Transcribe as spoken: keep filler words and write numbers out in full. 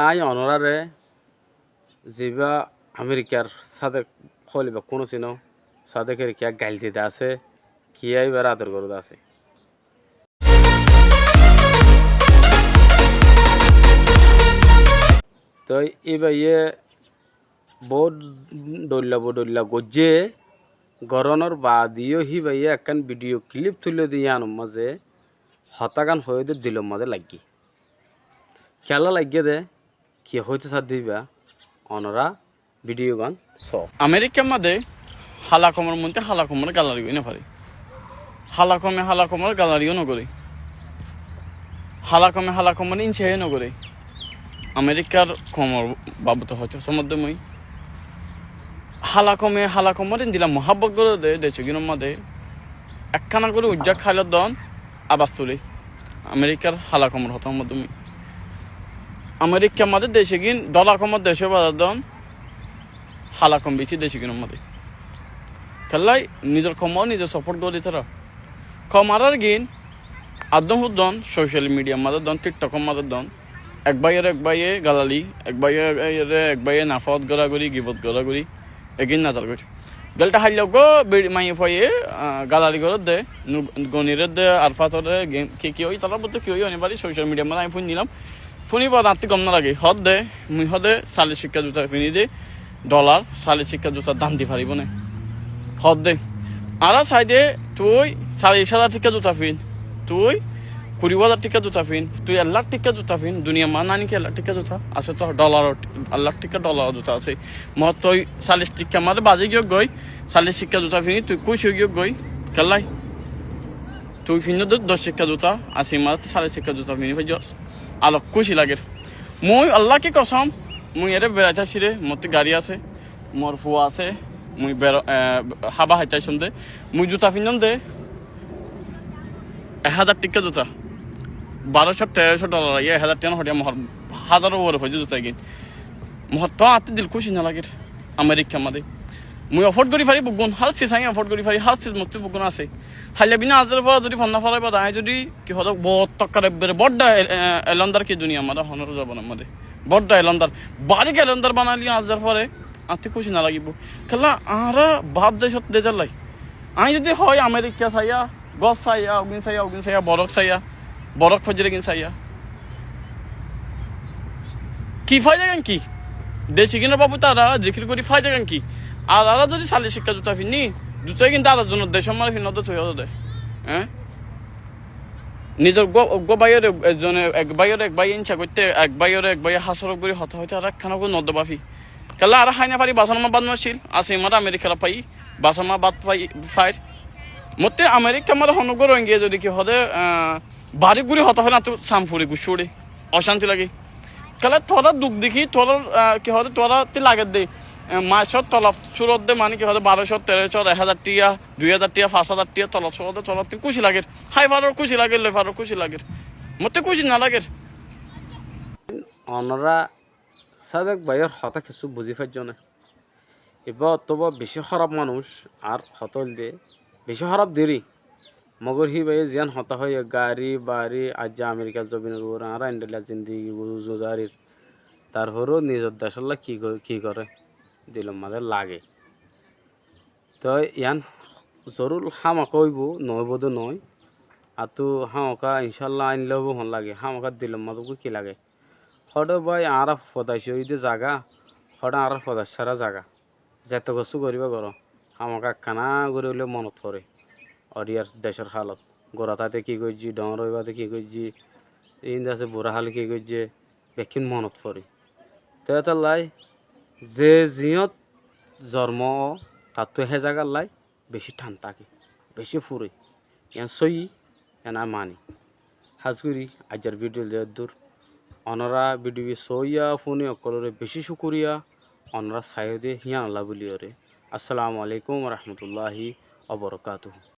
Aññí onoráre zibá Amerikar Sádek hoóile bekkúne sinó, Sádekore kiyá gail dide asé, kiyá íbaré ador goróde asé. Toi íbayé boóut dhoilla bodhoilla goijjé, gorónor baade yó híbayé ekkán bidhiyo kilíp tuillé dé yíanor mazé hotágan hoiyé dé dilor mazé laiggé. Kiyólla laiggé dé, ki hoitó sádde íba, onorá bidhiyogán soó. Amerikar mazé hala komor monte hala komoré galari ói nofaré. Hala kome hala komoré galari ó nogoré. Hala kome hala komoré íñsa ó nogoré. Amerikar komor babute hoitó somodde mui. Hala kome hala komoré endilla muhábbot goré dé, decóginor mazé. Ekkána gorí uijjá kháilor dón, abas tulé. Amerikar hala komor hotá hoódde mui. Amerikar mazé decógin dóla komor decói bazar dón, hala kom bicí decóginor mazé. Kiyólla nizor komoré nize sofót gorí tará. Kom añárargin addóm húddon, social midiyar mazé dón, TikTokor mazé dón, ek báiyoré ek báiye galali, ek báiyoré ek báiye nafót gorágorí, gibot gorágorí, egín nazar gorí. Gelta háilla uggúa beri-, maiyafuaye, ah, galali gorédde, nu-, goniré dé, arfátoré, gem-, ki ki óiye, tarár bútore ki óiye, óni bari social midiyar mazé aññí fúinnilam. Fúni baade añáttu gom nolagé. Hoódde, mui hoódde, callic tikka zuta finí dé, dholar, callic tikka zutar dam di faribó né? Hoódde. Añára saidé, tui callic házar tikka zuta fin, tui kuri házar tikka zuta fin, tui ek lak tikka zuta fin, duniyar mazé nái né ki ek lak tikka zuta? Asé toó, dholar, ek lak tikka dholar zuta asé. Mottó callic tikkar mazé bazí giyói goi, callic tikka zuta finí tui kúci ói giyói goi, kiyólla? Tui finnós dé doc tikka zuta, asé mazé callic tikka zuta finí faijjós. Alok kúci lager. Mui Allar ki kosom, mui eré beraitó aiccí ré, mottó garí asé, mor fua asé, mui bero-, e, hába háito aiccóm dé, mui zuta finnóm dé, ek házar tikka zuta, baró cót, teró cót dholar aiyé, ek házar tikka no hoiyé, mohór házaror uore foijjé zuta gín. Mohór toó añáttu dil kúci nolager. Amerikar mazé mui afót gorí fari beggún, hár sis aññí afót gorí fari, hár sis mottú beggún asé. Háilla bina azar fua zodi fonná forai bade, aññí zodi ki hoó dé, boóut tokkar ebbere bodda el-, e-, elóndar ki duniyar mazé, honór zobanor mazé. Bodda elóndar. Barik elóndar banailé azar fore, añáttu kúci nolagibó. Kiyólla añára baf decót dé zar lai. Aññí zodi hoói Amerika saiyá, gór saiyá, ogin saiyá, ogin saiyá, borok saiyá, borok foijjé gín saiyá. Ki faidagán ki? Decóginor babute añára zikir gorí faidagán ki? Ar añára zodi callic tikka zuta finní, zuta gín dé ar zonor decót mazé finnódde tui hoódde. Eé? Nizor uggúa, uggúa báiyoré, ezzone, ek báiyoré ek báiye íñsa goitté, ek báiyoré ek báiye hásorot gorí hotá hoité añára ekkána gorí nodde báfi. Kiyólla añára hái nofari, basór mazé bát no accíl, asé mazé Amerikar fai, basór mazé bát fai, fair. Mottó Amerikar mazé honó uggúa Rohingya zodi ki hoó dé, ah, barik gorí hotá hoilé añáttu sam furi guccá uçé, ocánti lage. Kiyólla tuáñra duk dekí, tuáñra, ah, ki hoó dé, tuáñrattú lagedde, ah, maicót tolob cúrodde, mani ki hoó dé, baró cót, teró cót, ek házar tikka, dui házar tikka, fañs házar tikka tolob cúrodde, tuáñrattú kúci lager. Hái faror kúci lager, loi faror kúci lager. Mottó kúci nolager. Onorá Sádek báiyor hotá kessú buzí faijjó né? Ibá ottóba bicí hóraf manúic, ar hotá óilde bicí hóraf deri. Mogor híbaye ziyán hotá hoiyé, gari, bari, aijja Amerikar zobinor uore añára endilla zindigi guzarir. Tarforóu nizor decólla ki go-, ki goré? Dilor mazé lage. Toi yián zorur hámaká óibo, noóibo dé noó. Attú hámaká incálla añílla óibo hoón lage, hámaká dilor mazé ki lage. Hoçé bái añára fodaic óiye dé zaga, hoçé añára fodaic sára zaga. Zetó kessú goríba goró, hámaká ekkána gorí óile monot foré. Oriyar decór hálot, gura táite ki goijjé, dhoóñr ói bade ki goijjé, ín de asé burá hále ki goijjé, bekkín monot foré. Te étallái ze ziyót zormo ó, tattú hé zagallái bicí than táke, bicí fure. Yián sóiyi, yián aññí mani. Hás gorí aijjar bídiyo loi eddúr. Onorá bídiyo sóiya fúni ókkolóre bicí cúkuriya. Onorá saiyó dé híyanolla bóliyoré. Assalamu alaikum warahmatulláhi wabarakátuhu.